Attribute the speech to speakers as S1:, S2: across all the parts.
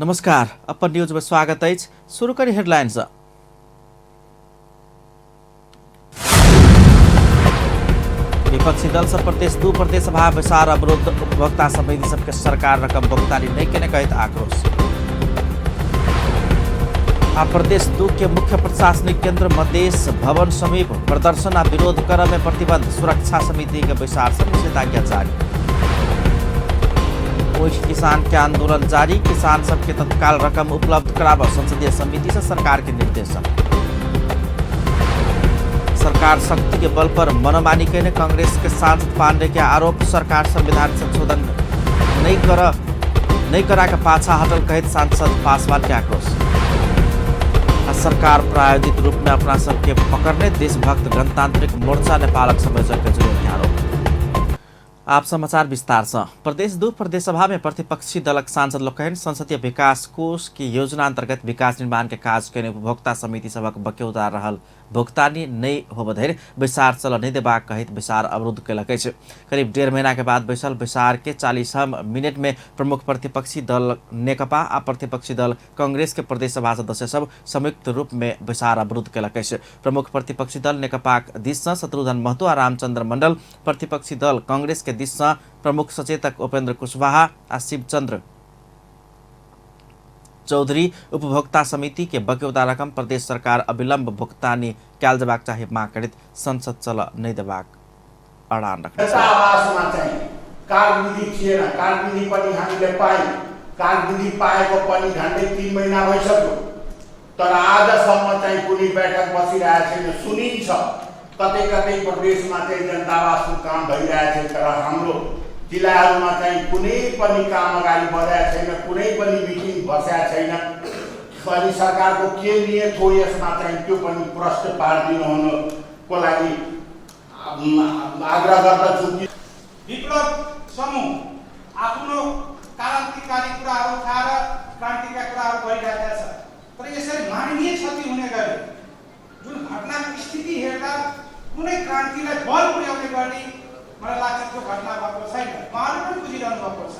S1: नमस्कार, अपन न्यूज में स्वागत अछि। शुरू करी हेडलाइन से। विपक्षी दल सब प्रदेश दू प्रदेश सभा बैसार अवरुद्ध, उपभोक्ता समिति सबके सरकार रकम भुगतानी नहीं केने कहैत आक्रोश। आ प्रदेश दू के मुख्य प्रशासनिक केंद्र मधेश भवन समीप प्रदर्शन आ विरोध करय में प्रतिबंध, सुरक्षा समिति के बैसार से निषेधाज्ञा जारी। ओहि किसान के आंदोलन जारी, किसान सबके तत्काल रकम उपलब्ध कराबऽ संसदीय समिति से सरकार के निर्देशन। सरकार शक्ति के बल पर मनमानी केने कांग्रेस के सांसद पांडे के आरोप, सरकार संविधान संशोधन नहीं करा के पाछा हटल कहैत सांसद पासवान के आक्रोश। आ सरकार प्रायोजित रूप में अपना सबके पकड़ने देशभक्त गणतांत्रिक मोर्चा नेपालक संयोजक के जुड़े के आरोप। आप समाचार विस्तार से। प्रदेश दू प्रदेश सभा में प्रतिपक्षी दलक सांसद लोकनि संसदीय विकास कोष की योजना अंतर्गत विकास निर्माण के काज केने उपभोक्ता समिति सभक बक्यौता रहल भुगतानी नहीं होब धरि बैसार चल नहीं देबाक कहैत बैसार अवरुद्ध कयलक अछि। करीब 1.5 महीना के बाद बैसल बैसार के 40 मिनट में प्रमुख प्रतिपक्षी दल नेकपा आ प्रतिपक्षी दल कांग्रेस के प्रदेश सभा सदस्य सब संयुक्त रूप में बैसार अवरुद्ध कयलक अछि। प्रमुख प्रतिपक्षी दल नेकपाक दिस सँ शत्रुघ्न महतो आ रामचंद्र मंडल, प्रतिपक्षी दल कांग्रेस के दिस सँ प्रमुख सचेतक उपेंद्र कुशवाहा आ शिवचंद्र चौधरी उपभोक्ता समिति के बक्यौता रकम प्रदेश सरकार अविलंब भुगतानी कयल जेबाक चाही मांग करैत संसद चल नहि देबाक अड़ान रखने छल।
S2: आवासमा चाहिँ कार्यविधि थिएन, कार्यविधि पनि हामीले पायौँ, कार्यविधि पाएको पनि झन्डै 3 महिना भइसक्यो, तर आजसम्म चाहिँ कुनै बैठक बसिरहेको छैन। सुनिन्छ कतै कतै प्रदेशमा चाहिँ जनता आवासको काम भइरहेको छ, तर हाम्रो जिल्लाहरूमा चाहिँ कुनै पनि काम अगाडि बढेको छैन, कुनै पनि मिटिङ बसेको छैन। अनि सरकारको के नियत हो यसमा चाहिँ त्यो पनि प्रश्न पारिदिनु हुनुको लागि आग्रह गर्दछु।
S3: विप्लव समूह आफ्नो क्रान्तिकारी कुराहरू उठाएर क्रान्तिका कुराहरू गरिरहेका छ, तर यसरी मानवीय क्षति हुने गरी जुन घटनाको स्थिति हेर्दा कुनै क्रान्तिलाई बल पुर्याउने गर्ने मलाई लाग्छ त्यो घटना भएको छैन। उहाँहरू पनि बुझिरहनु भएको छ,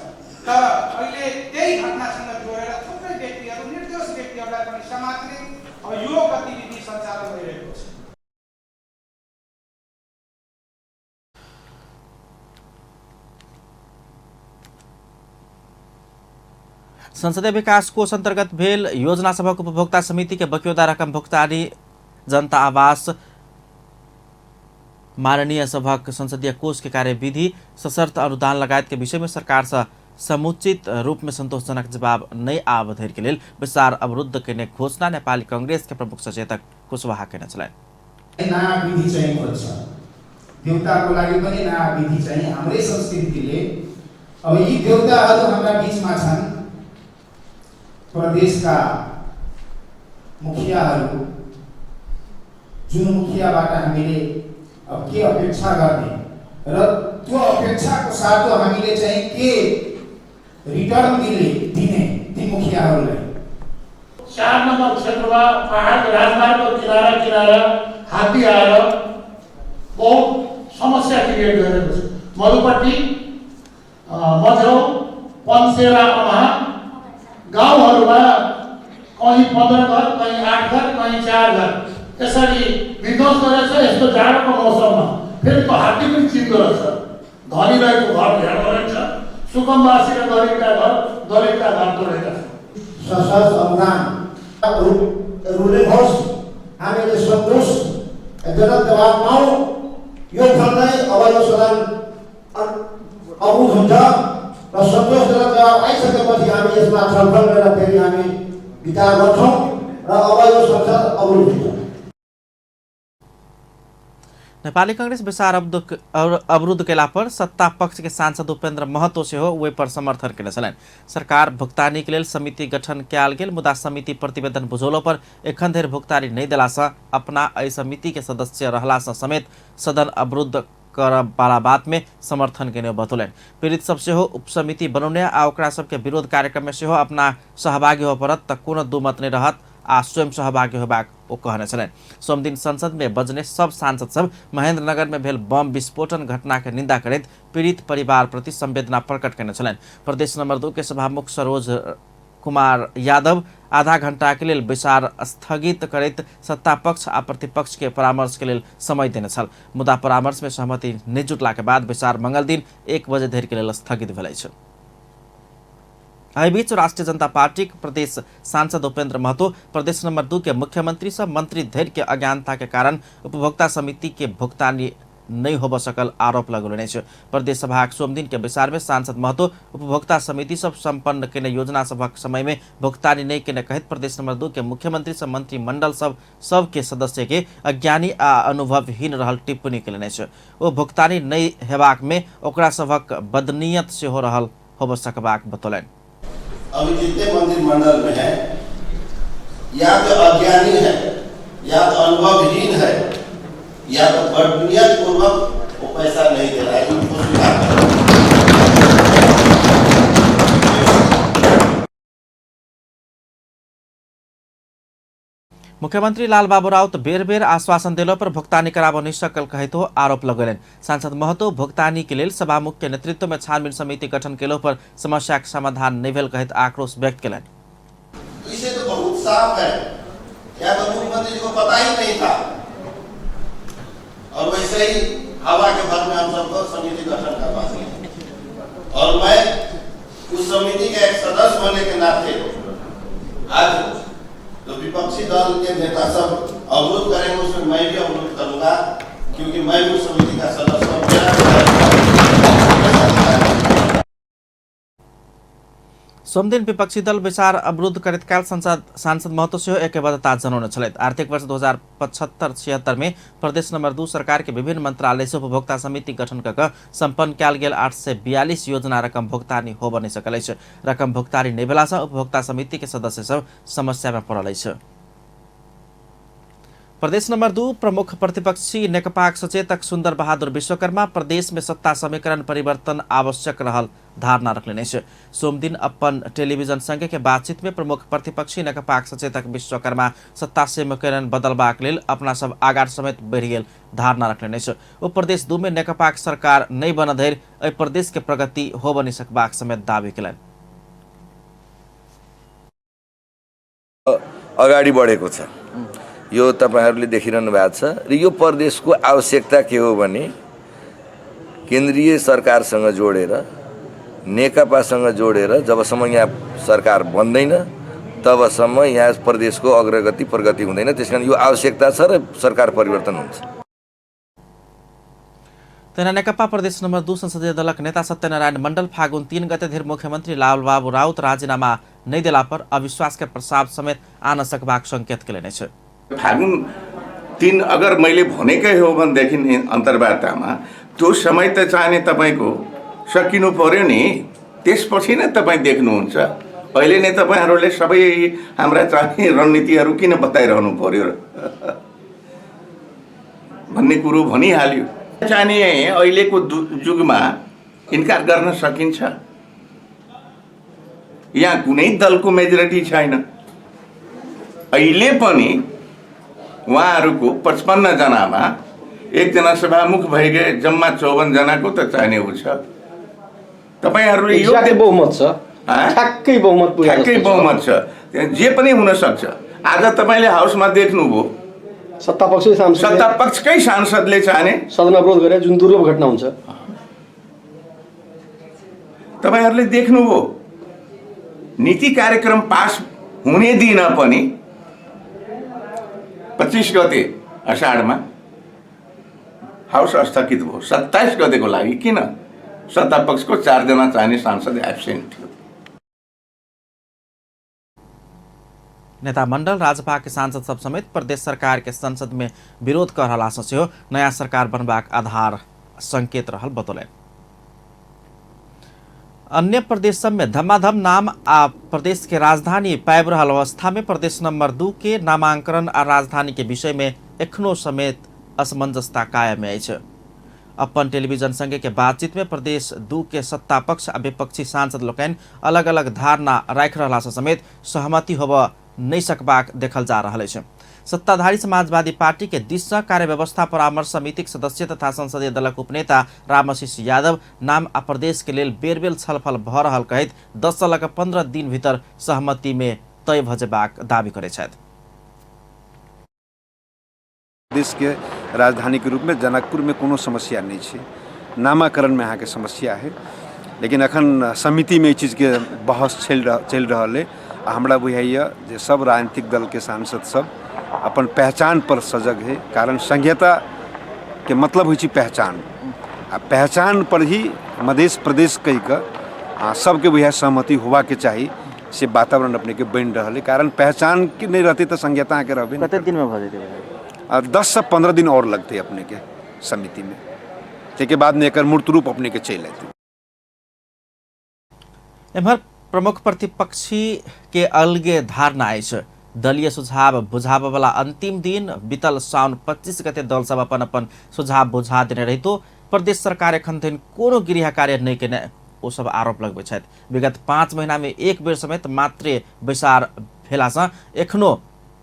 S3: तर अहिले त्यही घटनासँग जोडेर थुप्रै व्यक्तिहरू, निर्दोष व्यक्तिहरूलाई पनि समात्ने अब यो गतिविधि सञ्चालन भइरहेको छ।
S1: संसदीय विकास कोष अंतर्गत भेल योजना सभक उपभोक्ता समिति के बक्यौता रकम भुगतानी, जनता आवास माननीय सभक संसदीय कोष के कार्यविधि, सशर्त अनुदान लगायत के विषय में सरकार से समुचित रूप में संतोषजनक जवाब नहीं आब धरि के लेल बैसार अवरुद्ध केने घोषणा नेपाली कांग्रेस के प्रमुख सचेतक कुशवाहा केने छलनि।
S4: नयाँ विधि चाहिँ खोज्छ, देउताको लागि पनि नयाँ विधि चाहिँ हाम्रै संस्कृतिले। अब यी देउताहरू हाम्रा बीचमा छन्, प्रदेशका मुखियाहरू, जुन मुखियाबाट हामीले अब के अपेक्षा गर्ने र त्यो अपेक्षाको साटो हामीले चाहिँ के रिटर्न दिने ती मुखियाहरूलाई।
S5: 4 नम्बर क्षेत्रमा पहाडको राजमार्गको किनारा किनारा हात्ती आएर बहुत समस्या क्रिएट गरेको छ। मधुपट्टी, मझौ, पन्सेरा, अमहा गाउँहरूमा कहीँ 15 घर, कहीँ 8 घर, कहीँ 4 घर यसरी विध्वंस गरेछ। यस्तो जाडोको मौसममा फेरि त्यो हात्ती पनि चिन्दो रहेछ, धनी रहेको घर हेर्दो रहेछ, सुकमवासी र गरिबका घर, दलितका घर तोडेका छन्।
S6: सशर्त अनुदान रुलिङ होस्, हामीले सन्तोषजनक जवाब पाऊँ, यो भन्दै अब यो सदन अवरुद्ध हुन्छ र सन्तोषजनक जवाब आइसकेपछि हामी यसमा छलफल गरेर फेरि हामी विचार गर्छौँ र अब यो संसद अवरुद्ध हुन्छ।
S1: नेपाली कांग्रेस बैसार अवरुद्ध केला पर सत्ता पक्ष के सांसद उपेंद्र महतो सेहो ओहि पर समर्थन केने छलनि। सरकार भुगतानी के लेल समिति गठन कयल गेल, मुदा समिति प्रतिवेदन बुझौलो पर एखन धरि भुगतानी नहि देलासँ अपना एहि समिति के सदस्य रहलासँ समेत सदन अवरुद्ध करऽ वाला बात में समर्थन केने बतौलनि। पीड़ित सब सेहो उपसमिति बनौने आ ओकरा सबके विरोध कार्यक्रम में सेहो अपना सहभागी होबय पड़त तऽ कोनो दू मत नहि रहत आ स्वयं सहभागी होबाक ओ कहने छलनि। सोमदिन संसद में बजने सब सांसद सब महेंद्रनगर में भेल बम विस्फोटन घटना के निंदा करैत पीड़ित परिवार प्रति संवेदना प्रकट केने छलनि। प्रदेश नंबर 2 के सभामुख सरोज कुमार यादव आधा घंटा के लेल बैसार स्थगित करैत सत्ता पक्ष आ प्रतिपक्ष के परामर्श के लेल समय देने छल। मुदा परामर्श में सहमति नहि जुटला के बाद बैसार मंगल दिन 1 बजे धरि के लेल स्थगित भेल अछि। एहि बीच राष्ट्रीय जनता पार्टी प्रदेश सांसद उपेंद्र महतो प्रदेश नंबर 2 के मुख्यमंत्री सब मंत्री धरि के अज्ञानता के कारण उपभोक्ता समिति के भुगतानी नहीं होब सकल आरोप लगौने अछि। प्रदेश सभाक सोमदिन के बैसार में सांसद महतो उपभोक्ता समिति सब संपन्न केने योजना सभक समय में भुगतानी नहीं केने कहैत प्रदेश नंबर 2 के मुख्यमंत्री सब मंत्रिमंडल सब के सदस्य के अज्ञानी आ अनुभवहीन रहल टिप्पणी केलनि अछि। ओ भुगतानी नहीं हेबाक में ओकरा सभक बदनीयत सेहो रहल होब सकबाक बतौलनि।
S7: अभी जितने मंत्रिमंडल में है या तो अज्ञानी है या तो अनुभवहीन है या तो बदनीयत पूर्वक वो पैसा नहीं दे रहा है, उनको स्वीकार करो।
S1: मुख्यमंत्री लालबाबू राउत बेर बेर आश्वासन देलो पर भुगतानी कराबऽ नहि सकल कहैतो आरोप लगौलनि। सांसद महतो भुगतानी के लेल सभामुख के नेतृत्व में छानबीन समिति गठन केलो पर समस्या के समाधान नहीं भेल कहैत आक्रोश व्यक्त केलनि।
S7: इसे तो बहुत साफ है, या तो मुख्यमंत्री जी को पता ही नहीं था और वैसे ही हवा के भर में हम सबको समिति गठन करवा दिया। और मैं उस समिति का एक सदस्य होने के नाते आज तो विपक्षी दल के नेता सब अवरोध करेंगे, उसमें मैं भी अवरोध करूंगा, क्योंकि मैं भी उस समिति का सदस्य हूं।
S1: सोमदिन विपक्षी दल बैसार अवरुद्ध करैत काल सांसद महतो सेहो एकबद्धता जनौने छलथि। आर्थिक वर्ष 2075-76 में प्रदेश नंबर 2 सरकार के विभिन्न मंत्रालय से उपभोक्ता समिति गठन कऽ संपन्न कयल गेल 842 योजना रकम भुगतानी होब नहि सकल अछि। रकम भुगतानी नहि भेला सँ उपभोक्ता समिति के सदस्य सब समस्या में पड़ल अछि। प्रदेश नंबर 2 प्रमुख प्रतिपक्षी नेकपाक सचेतक सुंदर बहादुर विश्वकर्मा प्रदेश में सत्ता समीकरण परिवर्तन आवश्यक रहल धारणा रखलनि अछि। सोमदिन अपन टेलीविजन संगे के बातचीत में प्रमुख प्रतिपक्षी नेकपाक सचेतक विश्वकर्मा सत्ता समीकरण बदलबाक लेल अपना सब आगार समेत बढ़ि गेल धारणा रखलनि अछि। ओ प्रदेश 2 में नेकपाक सरकार नहि बनऽ धरि एहि प्रदेश के प्रगति होब नहि सकबाक समेत दावी केलनि।
S8: अगाडि बढेको छ यो तपाईहरुले देखिरहनु भएको छ र यो प्रदेशको आवश्यकता के हो भने केन्द्रीय सरकारसँग जोडेर नेकपासँग जोडेर जबसम्म यहाँ सरकार बन्दैन तबसम्म यहाँ प्रदेशको अग्रगति प्रगति हुँदैन। त्यसकारण यो आवश्यकता छ र सरकार परिवर्तन हुन्छ।
S1: तहिना नेकपा प्रदेश नम्बर 2 संसदीय दलक नेता सत्यनारायण मण्डल फागुन 3 गते धरि मुख्यमन्त्री लालबाबू राउत राजीनामा नहि देला पर अविश्वास के प्रस्ताव समेत आन सकबाक संकेत केलनि अछि।
S9: फागुन 3 अगर मैले भनेकै हो भनेदेखि अन्तर्वार्तामा त्यो समय त चाहिने तपाईँको सकिनु पर्यो नि, त्यसपछि नै तपाईँ देख्नुहुन्छ। अहिले नै तपाईँहरूले सबै हाम्रा चाहिने रणनीतिहरू किन बताइरहनु पर्यो र भन्ने कुरो भनिहाल्यो। चाहिने अहिलेको जुगमा इन्कार गर्न सकिन्छ? यहाँ कुनै दलको मेजोरिटी छैन। अहिले पनि उहाँहरूको 55 जनामा एकजना सभामुख भइगए जम्मा 54 जनाको त चाहिने ऊ छ। तपाईहरुले यो
S10: बहुमत छ, ठ्याक्कै बहुमत,
S9: ठ्याक्कै बहुमत छ, जे पनि हुन सक्छ। आज तपाईले हाउसमा देख्नुभयो सत्तापक्षकै सांसदले चाहने
S10: सदन अवरोध गरे, जुन दुर्लभ घटना हुन्छ।
S9: तपाईहरुले देख्नुभयो नीति कार्यक्रम पास हुने दिन पनि 25 गते अषाढमा हाउस स्थगित भयो 27 गतेको लागि। किन? सत्तापक्षको 4 जना चाहिने सांसद एब्सेन्ट थियो।
S1: नेता मंडल राजपा के सांसद सब समेत प्रदेश सरकार के संसद में विरोध कर रहला सँ सेहो नया सरकार बनबाक आधार संकेत रहल बतौलनि। अन्य प्रदेश सब में धमाधम नाम आ प्रदेश के राजधानी पाबि रहल अवस्था में प्रदेश नंबर 2 के नामांकन आ राजधानी के विषय में एखनो समेत असमंजसता कायम अछि। अपन टेलीविजन संगे के बातचीत में प्रदेश 2 के सत्ता पक्ष आ विपक्षी सांसद लोकनि अलग अलग धारणा राखि रहला सँ समेत सहमति होब नहि सकबाक देखल जा रहल अछि। सत्ताधारी समाजवादी पार्टी के दिस सँ कार्यव्यवस्था परामर्श समितिक सदस्य तथा संसदीय दलक उपनेता रामआशीष यादव नाम आ प्रदेश के लेल बेर बेर छलफल भ रहल कहैत 10 सँ लऽ कऽ 15 दिन भीतर सहमति में तय भ जेबाक दावी करैत छथि।
S11: देश के राजधानी के रूप में जनकपुर में कोनो समस्या नहीं है, नामाकरण में अहाँके समस्या है, लेकिन अखन समिति में चीज के बहस चलि रहल है। आ हमरा बुझाइए जे सब राजनीतिक दल के सांसद सब अपन पहचान पर सजग है, कारण संघीयता के मतलब होइ छै पहचान, आ पहचान पर ही मधेश प्रदेश कहि कऽ आ सबके बुझाइ सहमति होबाके चाही, से वातावरण अपने के बनि रहल है। कारण पहचान के नहीं रहते तो संघीयता अहाँके रहबे नहीं।
S1: कते दिन में भऽ जेतै?
S11: आ 10 से 15 दिन और लगतै अपने के समिति में, ताहिके बाद में एकर मूर्त रूप अपने के चलि अयतै।
S1: एम्हर प्रमुख प्रतिपक्षी के अलगे धारणा अछि। दलीय सुझाव बुझाबऽ वाला अंतिम दिन बीतल साउन 25 गते दल सब अपन अपन सुझाव बुझा देने रहितो प्रदेश सरकार एखन धरि कोनो गृह कार्य नहि केने ओ सब आरोप लगबै छथि। विगत 5 महीना में एक बेर समेत मात्रे बैसार भेलासँ एखनो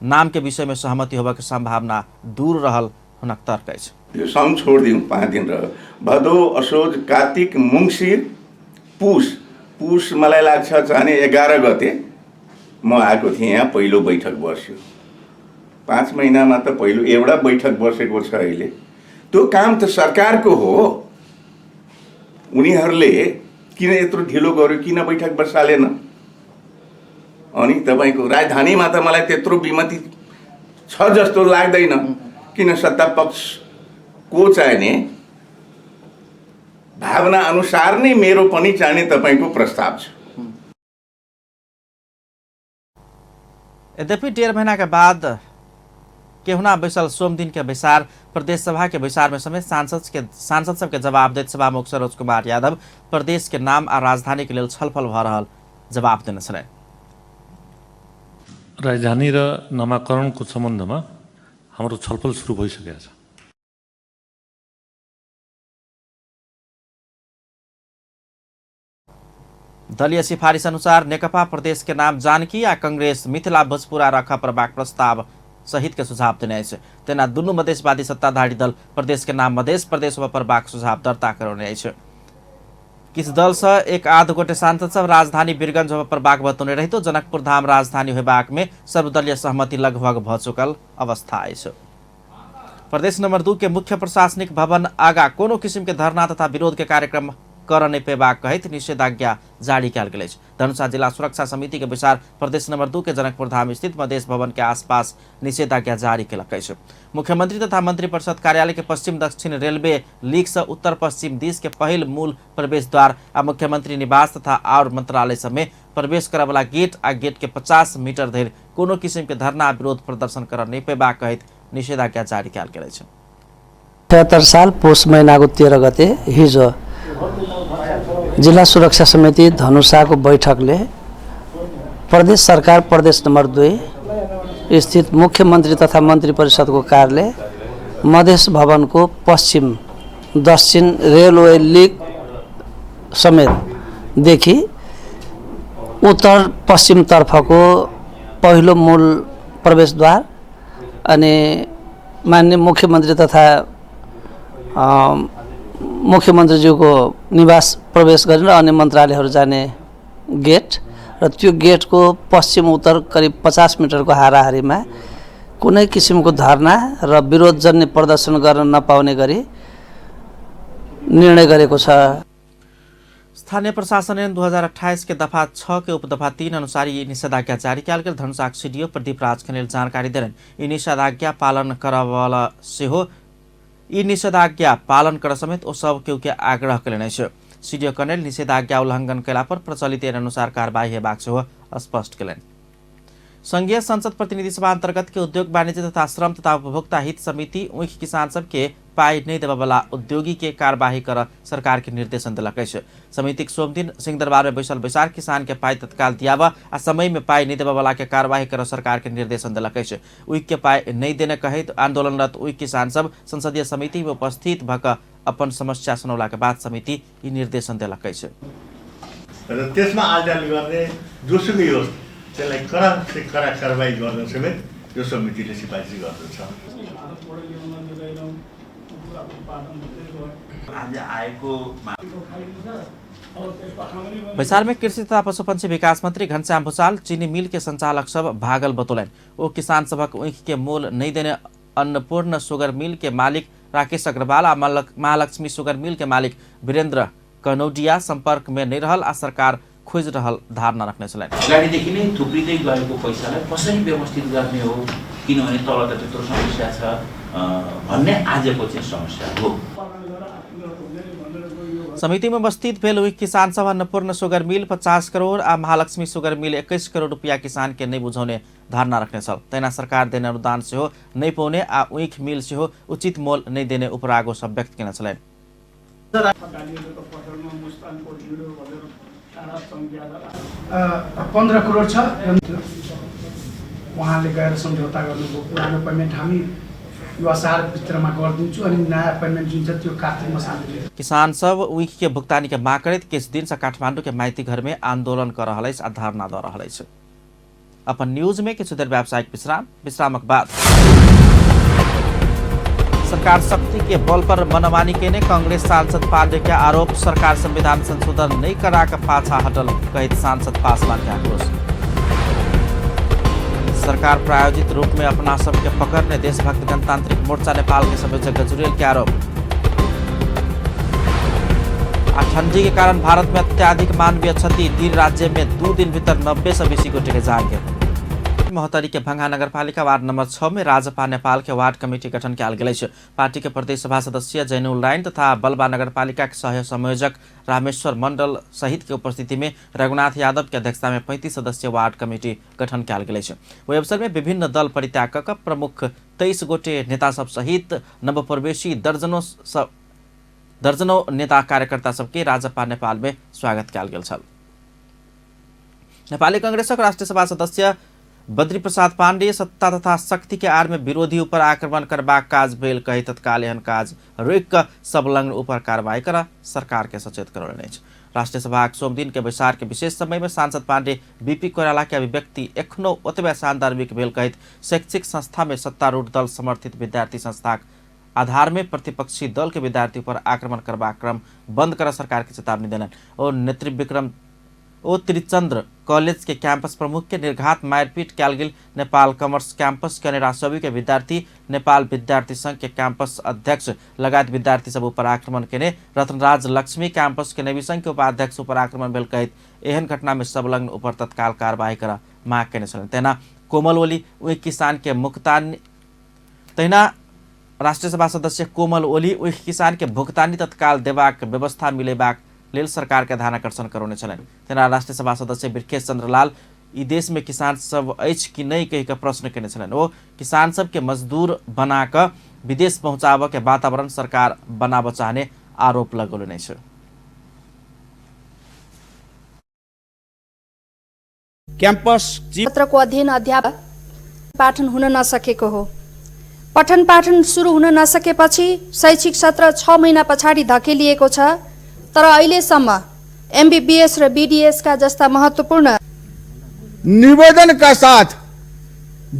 S1: नाम के विषय में सहमति होबऽ के संभावना दूर रहल हुनक तर्क अछि।
S9: यो साउन छोड़ दिउँ, 5 दिन रह्यो, भदौ असोज कार्तिक मङ्सिर पुस, पुस मलाई लाग्छ चाहिँ 11 गते म आएको थिएँ यहाँ, पहिलो बैठक बस्यो। 5 महिनामा त पहिलो एउटा बैठक बसेको छ अहिले। त्यो काम त सरकारको हो, उनीहरूले किन यत्रो ढिलो गर्यो, किन बैठक बसालेन? अनि तपाईँको राजधानीमा त मलाई त्यत्रो विमति छ जस्तो लाग्दैन, किन सत्ता पक्षको चाहिने भावना अनुसार नै मेरो पनि चाहिने तपाईँको प्रस्ताव छ।
S1: यद्यपि 1.5 महीना के बाद केहुना बैसल सोमदिन के बैसार प्रदेश सभा के बैसार में समेत सांसद सबके जवाब दैत सभामुख सरोज कुमार यादव प्रदेश के नाम आ राजधानी के लेल छलफल भ रहल जवाब देने छलनि।
S12: राजधानी र नामाकरणको सम्बन्धमा हाम्रो छलफल सुरु भइसकेको छ।
S1: दलीय सिफारिस अनुसार नेकपा प्रदेश के नाम जानकी आ कांग्रेस मिथिला भोजपुरा राखऽ पड़बाक प्रस्ताव सहित के सुझाव देने अछि। तेना दुनू मधेशवादी सत्ताधारी दल प्रदेश के नाम मधेश प्रदेश होबऽ पड़बाक सुझाव दर्ता करौने अछि। किछु दल सँ एक आध गोटे सांसद सब राजधानी वीरगंज होबऽ पड़बाक बतौने रहितो जनकपुर धाम राजधानी होयबाक में सर्वदलीय सहमति लगभग भ चुकल अवस्था अछि। प्रदेश नंबर 2 के मुख्य प्रशासनिक भवन आगा कोनो किसिम के धरना तथा विरोध के कार्यक्रम कर नहि पेबाक कहैत निषेधाज्ञा जारी कयल गेल अछि। धनुषा जिला सुरक्षा समिति के बैसार प्रदेश नंबर 2 के जनकपुर धाम स्थित मधेश भवन के आसपास निषेधाज्ञा जारी केलक अछि। मुख्यमंत्री तथा मंत्री परिषद कार्यालय के पश्चिम दक्षिण रेलवे लीक से उत्तर पश्चिम दिस के पहिल मूल प्रवेश द्वार आ मुख्यमंत्री निवास तथा और मंत्रालय सब में प्रवेश करऽ वाला गेट आ गेट के 50 मीटर धरि कोनो किसिम के धरना विरोध प्रदर्शन कर नहि पेबाक कहैत निषेधाज्ञा जारी कयल गेल अछि।
S13: 73 साल पुस महिनाको 13 गते हिजो जिल्ला सुरक्षा समिति धनुषाको बैठकले प्रदेश सरकार प्रदेश नम्बर 2 स्थित मुख्यमन्त्री तथा मन्त्री परिषदको कार्यालय मधेश भवनको पश्चिम दक्षिण रेलवे लिक समेतदेखि उत्तर पश्चिमतर्फको पहिलो मूल प्रवेशद्वार अनि माननीय मुख्यमन्त्री तथा मुख्यमन्त्रीज्यूको निवास प्रवेश गरेर अन्य मन्त्रालयहरू जाने गेट र त्यो गेटको पश्चिम उत्तर करिब 50 मिटरको हाराहारीमा कुनै किसिमको धरना र विरोधजन्य प्रदर्शन गर्न नपाउने गरी निर्णय गरेको छ।
S1: स्थानीय प्रशासन ऐन 2028 के दफा 6 के उपदफा 3 अनुसार यी निषेधाज्ञा जारी कयल गेल धनुषाक सीडीओ प्रदीप राज खनेल जानकारी देलनि। ई निषेधाज्ञा पालन करऽवला सेहो ई निषेधाज्ञा पालन कर समेत ओ सब केहू के आग्रह कयलनि अछि। सीडीओ कनेल निषेधाज्ञा उल्लंघन कयला पर प्रचलित ऐन अनुसार कारबाही हेबाक सेहो स्पष्ट कयलनि। संघीय संसद प्रतिनिधि सभा अंतर्गत के उद्योग वाणिज्य तथा श्रम तथा उपभोक्ता हित समिति ऊख किसान सबके पाई नहीं देबऽवला उद्योगी के कार्यवाही कर सरकार के निर्देशन देलक अछि। समितिक सोमदिन सिंहदरबार में बैसल बैसार किसान के पाई तत्काल दियाब आ समय में पाई नहीं देबऽवला के कार्यवाही कर सरकार के निर्देशन देलक अछि। ऊख के पाई नहीं देने कहैत आंदोलनरत ऊख किसान सब संसदीय समिति में उपस्थित भऽ अपन समस्या सुनौला के बाद समिति ई निर्देशन देलक अछि।
S14: र त्यसमा आलजाल गर्ने जोसुकै होस् त्यसलाई कडा से कडा कारबाही गर्न समेत यो समितिले सिफारिस गर्दछ।
S15: आज आएको
S1: बैसार में कृषि तथा पशुपक्षी विकास मंत्री घनश्याम भूषाल चीनी मिल के संचालक सब भागल बतौलनि। ओ किसान सभक ऊख के मोल नहीं देने अन्नपूर्ण शुगर मिल के मालिक राकेश अग्रवाल आ महालक्ष्मी शुगर मिल के मालिक वीरेंद्र कनौडिया संपर्क में नहीं रहल आ सरकार खोजि रहल धारणा रखने छलनि।
S15: अगाडिदेखि नै थुप्रिँदै गएको पैसालाई कसरी व्यवस्थित गर्ने हो, किनभने तल त त्यत्रो समस्या छ भन्ने आजको चाहिँ समस्या हो।
S1: समिति में उपस्थित भेल हुई किसान सभा अन्नपूर्ण शुगर मिल 50 करोड़ आ महालक्ष्मी शुगर मिल 21 करोड़ रुपया किसान के नहीं बुझौने धारणा रखने छल। तहिना सरकार देने अनुदान सेहो नहीं पौने आ ऊख मिल सेहो उचित मोल नहीं देने उपरागो सब व्यक्त केने छलनि।
S3: 15 करोड छ, उहाँले गएर सम्झौता गर्नुभयो। पुरानो पेमेन्ट हामी यो असारभित्रमा गरिदिन्छु अनि नयाँ पेमेन्ट जुन छ त्यो कार्तिक मसान्तिले।
S1: किसान सब ऊख के भुगतानी के मांग करैत किछु दिन से काठमांडू के माइती घर में आंदोलन कर रहल अछि आ धरना दऽ रहल अछि। अपन न्यूज में किछु देर व्यावसायिक विश्राम, विश्रामक बाद सरकार शक्ति के बल पर मनमानी केने कांग्रेस सांसद पांडे के आरोप, सरकार संविधान संशोधन नहीं करा के पाछा हटल कहैत सांसद पासवान के आक्रोश। सरकार प्रायोजित रूप में अपना सबके पकड़ने देशभक्त गणतांत्रिक मोर्चा नेपाल के संयोजक गजुरेल के आरोप। आ ठंडी के कारण भारत में अत्याधिक मानवीय क्षति, 3 राज्य में 2 दिन भीतर 90 से बेसी गोटे के जान गेल। महोत्तरी के भंगा नगरपालिका वार्ड नंबर 6 में राजपा नेपाल के वार्ड कमिटी गठन कयल गेल अछि। पार्टी के प्रदेश सभा सदस्य जैनुल राइन तथा बलबा नगरपालिका के सह संयोजक रामेश्वर मंडल सहित के उपस्थिति में रघुनाथ यादव के अध्यक्षता में 35 सदस्यीय वार्ड कमिटी गठन कयल गेल अछि। ओहि अवसर में विभिन्न दल परित्याग कऽ प्रमुख 23 गोटे नेता सब सहित नवप्रवेशी दर्जनों नेता कार्यकर्ता सबके राजपा नेपाल में स्वागत कयल गेल छल। नेपाली कांग्रेसक राष्ट्रीय सभा सदस्य बद्री प्रसाद पांडे सत्ता तथा शक्ति के आड़ में विरोधी ऊपर आक्रमण करबाक काज भेल कही तत्काल एहन काज रोकि कऽ संलग्न ऊपर कार्रवाई कर सरकार के सचेत करौलनि अछि। राष्ट्रीय सभाक सोमदिन के बैसार के विशेष समय में सांसद पांडे बीपी कोइराला के अभिव्यक्ति एखनो ओतबे सान्दर्भिक भेल कहैत शैक्षिक संस्था में सत्तारूढ़ दल समर्थित विद्यार्थी संस्थाक आधार में प्रतिपक्षी दल के विद्यार्थी पर आक्रमण करबाक क्रम बंद कर सरकार के चेतावनी देलनि। और नेतृविक्रम ओ त्रिचंद्र कॉलेज के कैंपस प्रमुख के निर्घात मारपीट कयल गेल नेपाल कॉमर्स कैंपस के निराशवी के विद्यार्थी नेपाल विद्यार्थी संघ के कैंपस अध्यक्ष लगायत विद्यार्थी सब ऊपर आक्रमण केने रत्नराज लक्ष्मी कैंपस के नवी संघ के उपाध्यक्ष ऊपर आक्रमण भेल कहैत एहन घटना में संलग्न ऊपर तत्काल कार्रवाई कर मांग केने छलनि। तहिना कोमल ओली ओहि किसान के मुक्तानी तहिना राष्ट्रीय सभा सदस्य कोमल ओली ओहि किसान के भुगतानी तत्काल देबाक व्यवस्था मिलेबाक लेल सरकार के ध्यानाकर्षण करौने छलनि। तहिना राष्ट्रीय सभा सदस्य बिरकेश चंद्रलाल ई देश में किसान सब अछि कि नहीं कहि के प्रश्न केने छलनि। ओ किसान सब के मजदूर बना कऽ विदेश पहुंचाबऽ के वातावरण सरकार बनाबऽ चाहने आरोप लगौलनि अछि।
S16: क्याम्पस
S17: पत्रको अध्ययन अध्यापन पाठन हुन नसकेको हो। पठन पाठन सुरु हुन नसकेपछि शैक्षिक सत्र 6 महिना पछाडि धकेलिएको छ। तर अहिलेसम्म एमबीबीएस र बीडीएस का जस्ता महत्वपूर्ण
S18: निवेदनका साथ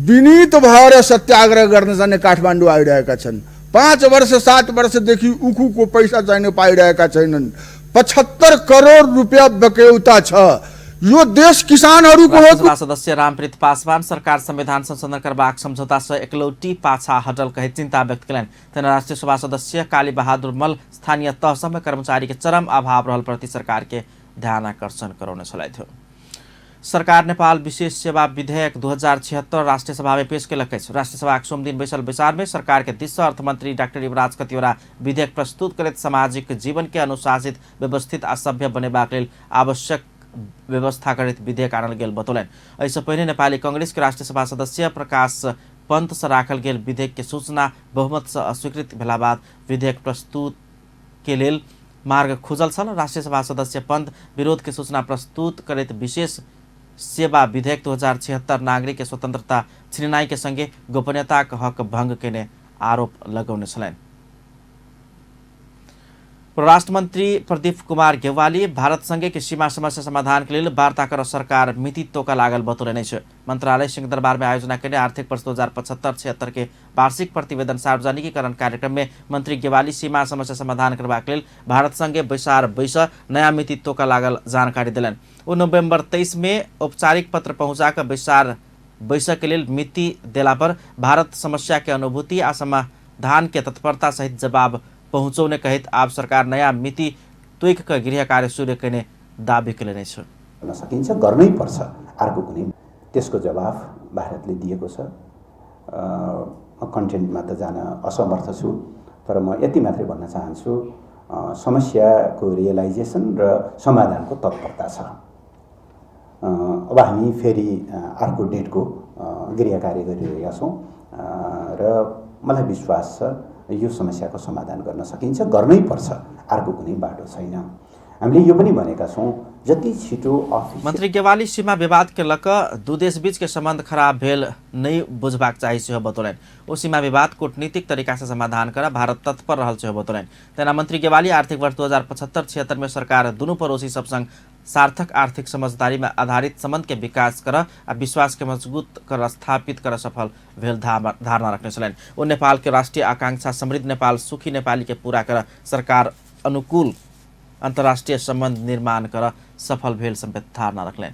S18: विनीत भएर सत्याग्रह गर्न जाने काठमाडौँ आइरहेका छन्। 5 वर्ष 7 वर्षदेखि उखुको पैसा चाहिने पाइरहेका छैनन्। 75 करोड रुपियाँ बक्यौता छ। यो देश किसानहरूको हो।
S1: सदस्य रामप्रीत पासवान सरकार संविधान संशोधन करबाक समझौता से एकलौटी पाछा हटल कहैत चिंता व्यक्त कयलनि। तहिना राष्ट्रीय सभा सदस्य काली बहादुर मल्ल स्थानीय तहसभमे कर्मचारी के चरम अभाव रहल प्रति सरकार के ध्यानाकर्षण करौने छलथि। सरकार नेपाल विशेष सेवा विधेयक 2076 राष्ट्रीय सभा में पेश कयलक अछि। राष्ट्रीय सभाक सोमदिन बैसल बैसार में सरकार के दिस सँ अर्थमंत्री डाक्टर युवराज खतिवड़ा विधेयक प्रस्तुत करैत सामाजिक जीवन के अनुशासित, व्यवस्थित आ सभ्य बनेबाक लेल आवश्यक व्यवस्था करैत विधेयक आनल गेल बतौलनि। एहिसँ पहिने नेपाली कांग्रेस के राष्ट्रीय सभा सदस्य प्रकाश पंत से राखल गेल विधेयक के सूचना बहुमत से अस्वीकृत भेला बाद विधेयक प्रस्तुत के लेल मार्ग खुजल छल। राष्ट्रीय सभा सदस्य पंत विरोध के सूचना प्रस्तुत करैत विशेष सेवा विधेयक 2076 नागरिक के स्वतंत्रता छिननाई के संगे गोपनीयता के हक भंग केने आरोप लगौने छलनि। परराष्ट्र मंत्री प्रदीप कुमार गेवाली भारत संगे के सीमा समस्या समाधान के लेल वार्ता कर सरकार मिति तोका लागल बतौने छ। मंत्रालय सिंहदरबार में आयोजना कयने आर्थिक वर्ष 2075-76 के वार्षिक प्रतिवेदन सार्वजनिकीकरण कार्यक्रम में मंत्री गेवाली सीमा समस्या समाधान करबाक लेल भारत संगे बैसार बैस नयाँ मिति तोका लागल जानकारी देलनि। ओ नोभेम्बर 23 में औपचारिक पत्र पहुँचा कऽ बैसार बैसक के लेल मिति देला पर भारत समस्या के अनुभूति आ समाधान के तत्परता सहित जवाब पहुँचौने कहैत आब सरकार नयाँ मिति तोकि कऽ गृह कार्य सुरु कयने दावी कयने छ।
S16: गर्न सकिन्छ, गर्नै पर्छ, अर्को कुनै त्यसको जवाफ भारतले दिएको छ। म कन्टेन्टमा त जान असमर्थ छु, तर म यति मात्रै भन्न चाहन्छु, समस्याको रियलाइजेसन र समाधानको तत्परता छ। अब हामी फेरि अर्को डेटको गृह कार्य गरिरहेका छौँ र मलाई विश्वास छ यो समस्याको समाधान गर्न सकिन्छ, गर्नै पर्छ, अर्को कुनै बाटो छैन। हामीले यो पनि भनेका छौँ, जति छिटो अफिस।
S1: मंत्री गेवाली सीमा विवाद के लक दू देश बीच के संबंध खराब भेल नहीं बुझबाक चाही सेहो बतौलनि। ओ सीमा विवाद कूटनीतिक तरीका से समाधान कर भारत तत्पर रहल सेहो बतौलनि। तेना मंत्री गेवाली आर्थिक वर्ष 2075-76 में सरकार दुनू पड़ोसी सब संग सार्थक आर्थिक समझदारी में आधारित संबंध के विकास कर आ विश्वास के मजबूत कर स्थापित कर सफल भेल धारणा रखने छलनि। ओ नेपाल के राष्ट्रीय आकांक्षा समृद्ध नेपाल सुखी नेपाली के पूरा कर सरकार अनुकूल अंतर्राष्ट्रीय संबंध निर्माण कर सफल भेल समेत धारणा रखलनि।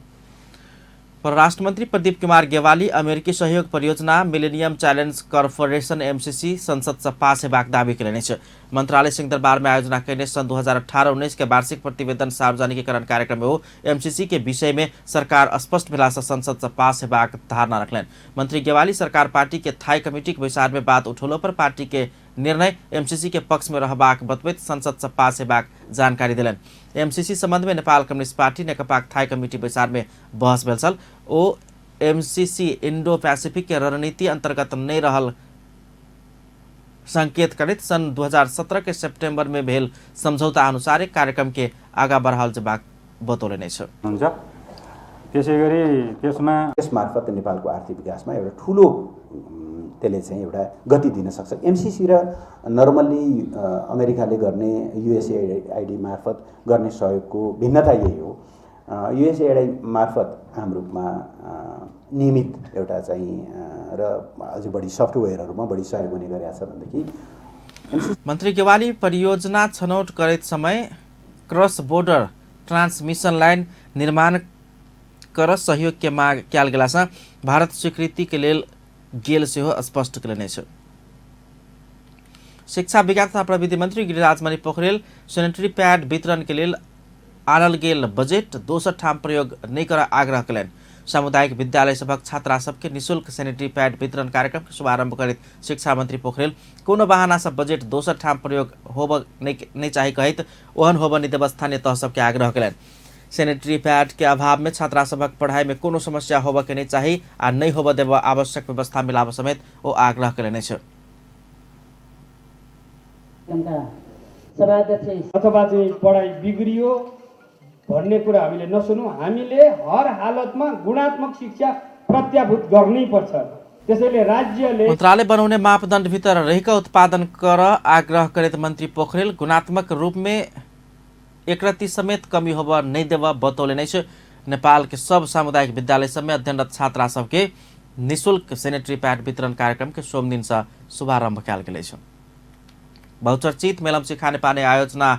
S1: परराष्ट्र मंत्री प्रदीप कुमार गेवाली अमेरिकी सहयोग परियोजना मिलेनियम चैलेंज कॉर्पोरेशन एमसीसी संसद से पास हेबाक दावी कयने अछि। मंत्रालय सिंहदरबार में आयोजना कयने सन् 2018-19 के वार्षिक प्रतिवेदन सार्वजनिकीकरण कार्यक्रम में ओ एमसीसी के विषय में सरकार स्पष्ट भेला से संसद से पास हेबाक धारणा रखलनि। मंत्री गेवाली सरकार पार्टी के थाई कमिटी के बैसार में बात उठौलो पर पार्टी के निर्णय एमसीसी के पक्ष में रहबाक बतबैत संसद से पास हेबाक जानकारी देलनि। एमसीसी संबंध में नेपाल कम्युनिस्ट पार्टी नेकपाक थाई कमिटी बैसार में बहस भेल छल। ओ एमसीसी इंडो पैसिफिक के रणनीति अंतर्गत नहीं रहल संकेत करैत सन् 2017 के सितंबर में भेल समझौता अनुसार कार्यक्रम के आगा बढ़ाओल जेबाक बतौलनि अछि।
S19: हुन्छ, त्यसैगरी त्यसमा
S16: यसमार्फत नेपालको आर्थिक विकासमा एउटा ठुलो त्यसले चाहिँ एउटा गति दिन सक्छ। एमसीसी र नर्मल्ली अमेरिकाले गर्ने युएसएआइडी मार्फत गर्ने सहयोगको भिन्नता यही हो। युएसएआइडी मार्फत आम रूपमा नियमित एउटा चाहिँ र अझै बढी सफ्टवेयरहरूमा बढी सहयोग हुने गरेको छ भनेदेखि
S1: मन्त्री गेवाली परियोजना छनौट करैत समय क्रस बोर्डर ट्रांसमिशन लाइन निर्माण कर सहयोग के माग कयल गेलासँ भारत स्वीकृति के लेल गेल सेहो स्पष्ट कयने अछि। शिक्षा विज्ञान तथा प्रविधि मंत्री गिरिराजमणि पोखरेल सैनिटरी पैड वितरण के लेल आनल गेल बजेट दोसर ठाम प्रयोग नहि कर आग्रह कयलनि। सामुदायिक विद्यालय सभक छात्रा सबके निःशुल्क सैनिटरी पैड वितरण कार्यक्रम के शुभारंभ करैत शिक्षा मंत्री पोखरेल कोनो बहाना से बजेट दोसर ठाम प्रयोग होब नहीं चाही कहैत ओहन होब नहि देब स्थानीय तह सबके आग्रह कयलनि। सैनिटरी पैड के अभाव में छात्रा सभक पढ़ाई में कोनो समस्या होब के नहीं चाही आ नहीं होब देब आवश्यक व्यवस्था मिलाब समेत ओ आग्रह कयलनि अछि।
S20: अथवा चाहिँ पढाइ बिग्रियो भन्ने कुरा हामीले नसुनौँ। हामीले हर हालतमा गुणात्मक शिक्षा प्रत्याभूत गर्नै पर्छ। त्यसैले राज्यले
S1: मन्त्रालय बनाउने मापदण्ड भित्र रहिक उत्पादन कर आग्रह करैत मंत्री पोखरेल गुणात्मक रूप में एकरति समेत कमी होब नहीं देब बतौलनि अछि। नेपाल के सब सामुदायिक विद्यालय सब में अध्ययनरत छात्रा सबके निःशुल्क सैनिटरी पैड वितरण कार्यक्रम के सोमदिन से शुभारंभ कयल गेल अछि। बहुचर्चित मेलम्ची खानेपानी आयोजना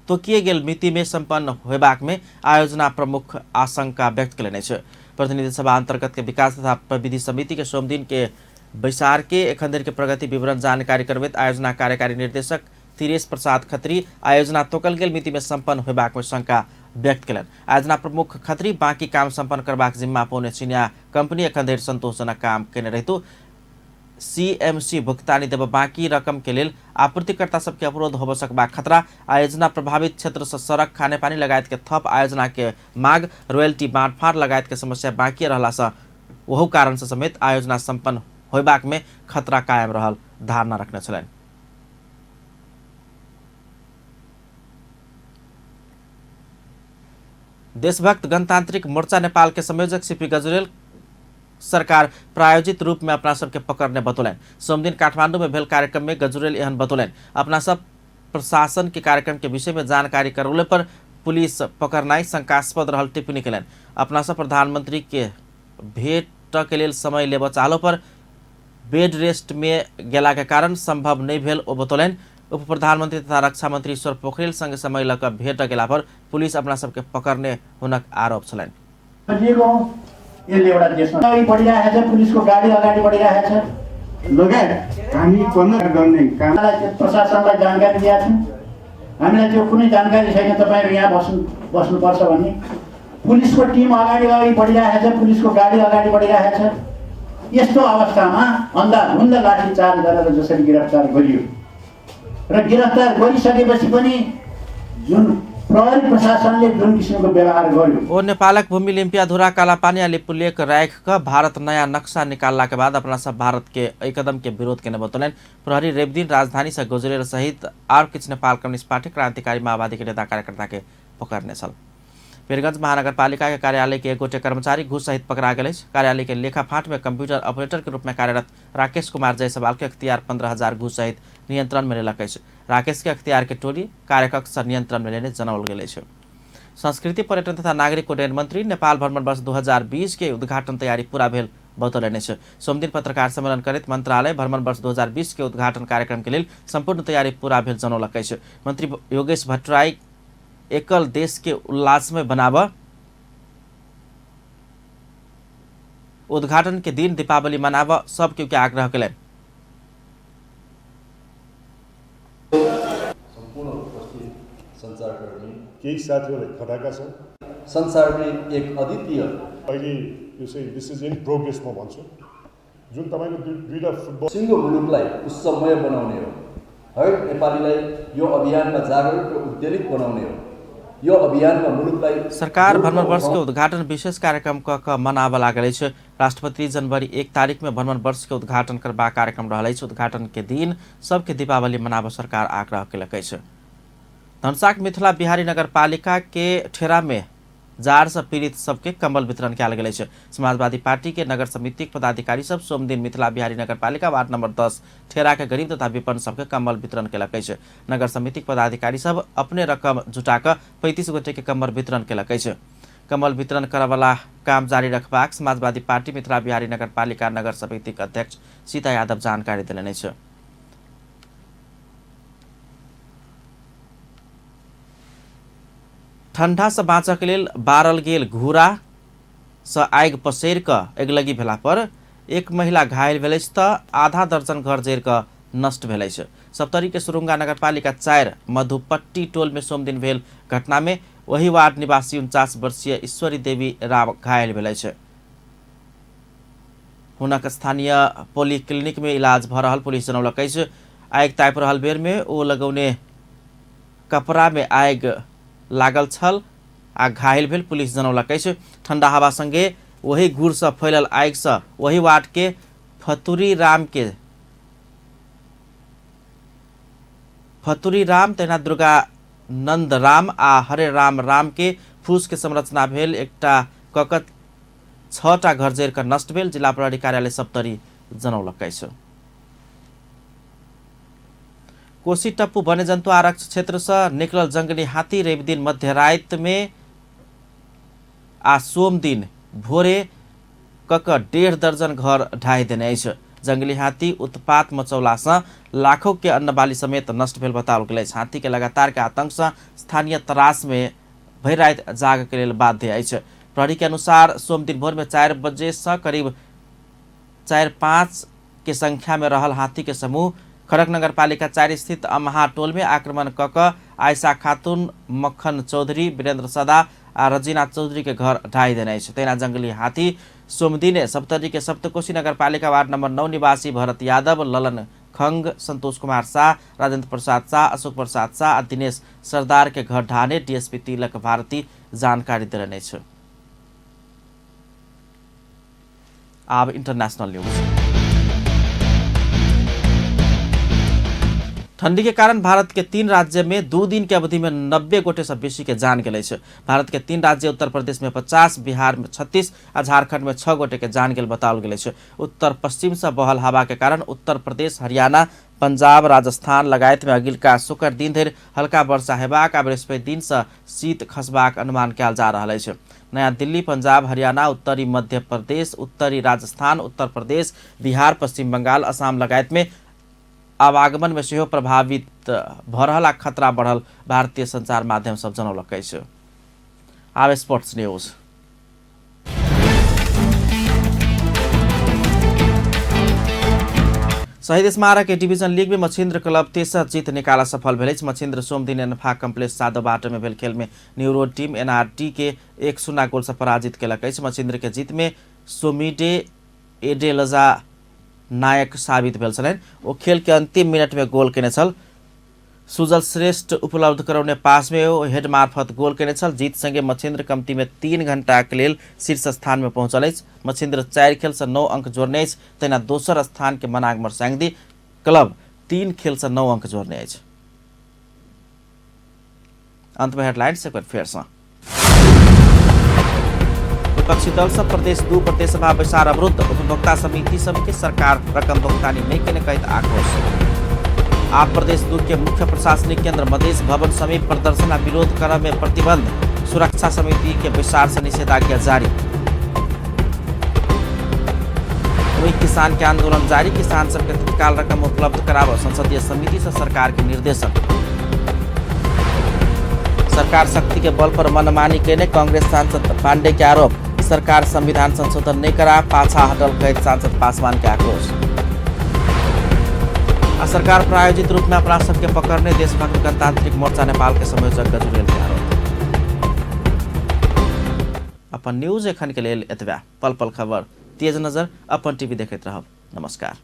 S1: तोकिए गेल मिति में सम्पन्न होबाक में आयोजना प्रमुख आशंका व्यक्त कयलनि अछि। प्रतिनिधि सभा अंतर्गत के विकास तथा प्रविधि समिति के सोमदिन के बैसार के एखन धरि के प्रगति विवरण जानकारी करबैत आयोजना कार्यकारी निर्देशक तिरेश प्रसाद खत्री आयोजना तोकल गेल मिति में सम्पन्न होबाक में शंका व्यक्त कयलनि। आयोजना प्रमुख खत्री बाँकी काम सम्पन्न करबाक जिम्मा पौने चिनिया कंपनी एखन धरि संतोषजनक काम केने रहितो सीएमसी भुक्तानी देब बाँकी रकम के लेल आपूर्तिकर्ता सबके अवरोध होब सकबाक खतरा, आयोजना प्रभावित क्षेत्र से सड़क खानेपानी लगायत के थप आयोजना के माग, रॉयल्टी बाँटफाँट लगायत के समस्या बाँकी रहला से ओहू कारण से समेत आयोजना सम्पन्न होबाक में खतरा कायम रहल धारणा रखने छलनि। देशभक्त गणतान्त्रिक मोर्चा नेपाल के संयोजक सीपी गजुरेल सरकार प्रायोजित रूप में अपना सबके पकड़ने बतौलनि। सोमदिन काठमांडू में भेल कार्यक्रम में गजुरेल एहन बतौलनि। अपना सब प्रशासन के कार्यक्रम के विषय में जानकारी करौले पर पुलिस पकड़नाइ शंकास्पद रहल टिप्पणी केलनि। अपना सब प्रधानमंत्री के भेंट के लेल समय लेबऽ चाहलो पर बेड रेस्ट में गेला के कारण संभव नहीं भेल ओ बतौलनि। उप प्रधानमंत्री तथा रक्षा मंत्री ईश्वर पोखरेल संग समय लऽ कऽ भेंट गेला पर पुलिस अपना सबके पकड़ने हुनक आरोप छलनि।
S21: यसले एउटा देशमा अगाडि बढिरहेको छ, पुलिसको गाडी अगाडि बढिरहेको छ।
S22: लगायत हामी कन्नर गर्ने काम
S21: प्रशासनलाई जानकारी दिएका छौँ। हामीलाई त्यो कुनै जानकारी छैन तपाईँहरू यहाँ बस्नुपर्छ भन्ने। पुलिसको टिम अगाडि अगाडि बढिरहेको छ, पुलिसको गाडी अगाडि बढिरहेको छ। यस्तो अवस्थामा अन्धाधुन्द लाठीचार्ज गरेर जसरी गिरफ्तार गरियो र गिरफ्तार गरिसकेपछि पनि जुन प्रहरी प्रशासनले जुन किसिमको व्यवहार गर्यो।
S1: ओ नेपालक भूमि लिम्पियाधुरा कालापानी आ लिपुलेख राख कऽ भारत नया नक्शा निकालला के बाद अपना सब भारत के एहि कदम के विरोध केने बतौलनि। प्रहरी रविदिन राजधानी से गुजरेल सहित आर किछु नेपाल कम्युनिस्ट पार्टी क्रांतिकारी माओवादी के नेता कार्यकर्ता के पकड़ने छल। वीरगंज महानगरपालिका के कार्यालय के एक गोटे कर्मचारी घूस सहित पकड़ा गेल अछि। कार्यालय के लेखा फाँट में कंप्यूटर ऑपरेटर के रूप में कार्यरत राकेश कुमार जायसवाल के अख्तियार 15,000 घूस सहित नियंत्रण में लेलक अछि। राकेश के अख्तियार के टोली कार्यकक्ष सँ नियंत्रण में लेने जनाओल गेल अछि। संस्कृति पर्यटन तथा नागरिक उड्डयन मंत्री नेपाल भ्रमण वर्ष 2020 के उद्घाटन तैयारी पूरा भेल बतौलनि अछि। सोमदिन पत्रकार सम्मेलन करैत मंत्रालय भ्रमण वर्ष 2020 के उद्घाटन कार्यक्रम के लेल संपूर्ण तैयारी पूरा भेल जनौलक अछि। मंत्री योगेश भट्टराई एकल देश के उल्लासमय बनाब उद्घाटन के दिन दीपावली मनाब सब के आग्रह केलनि।
S23: सम्पूर्ण उपस्थित सञ्चारकर्मी
S24: केही साथीहरूलाई खटाका छन्।
S23: संसारमै एक अद्वितीय
S24: अहिले यो चाहिँ this is in progress म भन्छु। जुन तपाईको दुईटा फुटबल
S23: सिङ्गो मुलुकलाई उत्सवमय बनाउने हो, हरेक नेपालीलाई यो अभियानमा जागरुक र उद्वेलित बनाउने हो। यो अभियानमा मुलुकलाई
S1: सरकार भ्रमण वर्ष के उद्घाटन विशेष कार्यक्रम क मनाब लागल अछि। राष्ट्रपति जनवरी 1 तारीख में भ्रमण वर्ष के उद्घाटन करबाक कार्यक्रम रहल अछि। उद्घाटन के दिन सबके दीपावली मनाब सरकार आग्रह केलक अछि। धनुषाक मिथिला बिहारी नगरपालिका के ठेरा में जार से पीड़ित सबके कंबल वितरण कयल गेल अछि। समाजवादी पार्टी के नगर समिति के पदाधिकारी सब सोमदिन मिथिला बिहारी नगरपालिका वार्ड नंबर 10 ठेरा के गरीब तथा विपन्न सबके कंबल वितरण केलक अछि। नगर समिति के पदाधिकारी सब अपने रकम जुटा कऽ 35 गोटे के कंबल वितरण केलक अछि। कंबल वितरण करऽवला काम जारी रखबाक समाजवादी पार्टी मिथिला बिहारी नगरपालिका नगर समिति के अध्यक्ष सीता यादव जानकारी देलनि अछि। ठंडा से बाँचऽ के लेल बारल गेल घूरा से आगि पसरि कऽ अगिलगी भेला पर एक महिला घायल भेल अछि तऽ आधा दर्जन घर जरि कऽ नष्ट भेल अछि। सप्तरी के सुरुंगा नगरपालिका 4 मधुपट्टी टोल में सोमदिन भेल घटना में वही वार्ड निवासी 49 वर्षीय ईश्वरी देवी राव घायल भेल अछि। हुनक स्थानीय पॉलीक्लिनिक में इलाज भऽ रहल पुलिस जनौलक अछि। आगि तापि रहल बेर में ओ लगौने कपड़ा में आगि लागल छल आ घायल भेल पुलिस जनौलक अछि। ठंडा हवा संगे वही गुड़ से फैलल आगि से वही वार्ड के फतुरी राम तहिना दुर्गा नंद राम आ हरे राम राम के फूस के संरचना भेल एकटा कक 6टा घर जरि कऽ नष्ट भेल जिला प्रहरी कार्यालय सप्तरी जनौलक अछि। कोसी टप्पू वन्यजन्तु आरक्षित क्षेत्र से निकलल जंगली हाथी रविदिन मध्यराति में आ सोमदिन भोरे कक 1.5 दर्जन घर ढाहि देने अछि। जंगली हाथी उत्पात मचौला से लाखों के अन्नबाली समेत नष्ट भेल बताओल गेल अछि। हाथी के लगातार के आतंक से स्थानीय त्रास में भरि राति जाग के लेल बाध्य अछि। प्रहरी के अनुसार सोमदिन भोर में 4 बजे से करीब 4-5 के संख्या में रहल हाथी के समूह खड़क नगरपालिका 4 स्थित अमहा टोल में आक्रमण कऽ कऽ आयशा खातून, मक्खन चौधरी, वीरेंद्र सदा आ रजीना चौधरी के घर ढाहि देने अछि। तहिना जंगली हाथी सोमदिने सप्तरी के सप्तकोशी नगरपालिका वार्ड नंबर 9 निवासी भरत यादव, ललन खंग, संतोष कुमार शाह, राजेंद्र प्रसाद शाह, अशोक प्रसाद शाह आ दिनेश सरदार के घर ढाने डीएसपी तिलक भारती जानकारी देलनि अछि। आब इंटरनेशनल न्यूज। ठंडी के कारण भारत के 3 राज्य में 2 दिन के अवधि में 90 गोटे से बेसी के जान गेल अछि। भारत के 3 राज्य उत्तर प्रदेश में 50, बिहार में 36 आ झारखंड में 6 गोटे के जान गेल बताओल गेल अछि। उत्तर पश्चिम से बहल हवा के कारण उत्तर प्रदेश, हरियाणा, पंजाब, राजस्थान लगायत में अगिलका शुक्र दिन धरि हल्का वर्षा हेबाक आ बृहस्पति दिन से शीत खसबाक अनुमान कयल जा रहल अछि। नया दिल्ली, पंजाब, हरियाणा, उत्तरी मध्य प्रदेश, उत्तरी राजस्थान, उत्तर प्रदेश, बिहार, पश्चिम बंगाल, असम लगायत में आवागमन में सेहो प्रभावित भ रहल आ खतरा बढ़ल भारतीय संचार माध्यम सब जनौलक अछि। आब स्पोर्ट्स न्यूज। शहीद स्मारक डिवीजन लीग में मच्छिन्द्र क्लब तेसर जीत निकाला सफल भेल अछि। मच्छिन्द्र सोमदिन एनफा कम्प्लेक्स सादो बाटो में भेल खेल में न्यू रोड टीम एनआरटी के 1-0 गोल से पराजित केलक अछि। मच्छिन्द्र के जीत में सोमिडे एडेलजा नायक साबित भेल छलनि। ओ खेल के अंतिम मिनट में गोल केने छल। सुजल श्रेष्ठ उपलब्ध करौने पास में ओ हेड मार्फत गोल केने छल। जीत संगे मच्छिन्द्र कम्ती में 3 घंटा के लेल शीर्ष स्थान में पहुंचल अछि। मच्छिन्द्र 4 खेल से 9 अंक जोड़ने अछि, तहिना दोसर स्थान के मनाग मरस्यांगदी क्लब 3 खेल से 9 अंक जोड़ने अछि। अंत में हेडलाइंस एक बार फेर से। विपक्षी दल सब प्रदेश 2 प्रदेश सभा बैसार अवरुद्ध, उपभोक्ता समिति सबके सरकार रकम भुगतानी नहीं केने कहैत आक्रोश। आप प्रदेश 2 के मुख्य प्रशासनिक केंद्र मधेश भवन समीप प्रदर्शन आ विरोध करय में प्रतिबंध, सुरक्षा समिति के बैसार से निषेधाज्ञा जारी। वहीं किसान के आंदोलन जारी, किसान सबके तत्काल रकम उपलब्ध कराबऽ संसदीय समिति से सरकार के निर्देशन। सरकार शक्ति के बल पर मनमानी केने कांग्रेस सांसद पांडे के आरोप, सरकार संविधान संशोधन नहीं करा पाछा हटल कहैत सांसद पासवान के आक्रोश। आ सरकार प्रायोजित रूप में अपना सबके पकड़ने देशभक्त गणतांत्रिक मोर्चा नेपाल के संयोजक गजुरेल के आरोप। अपन न्यूज एखन के लेल एतबे। पल पल खबर तेज नजर अपन टीवी देखैत रहब। नमस्कार।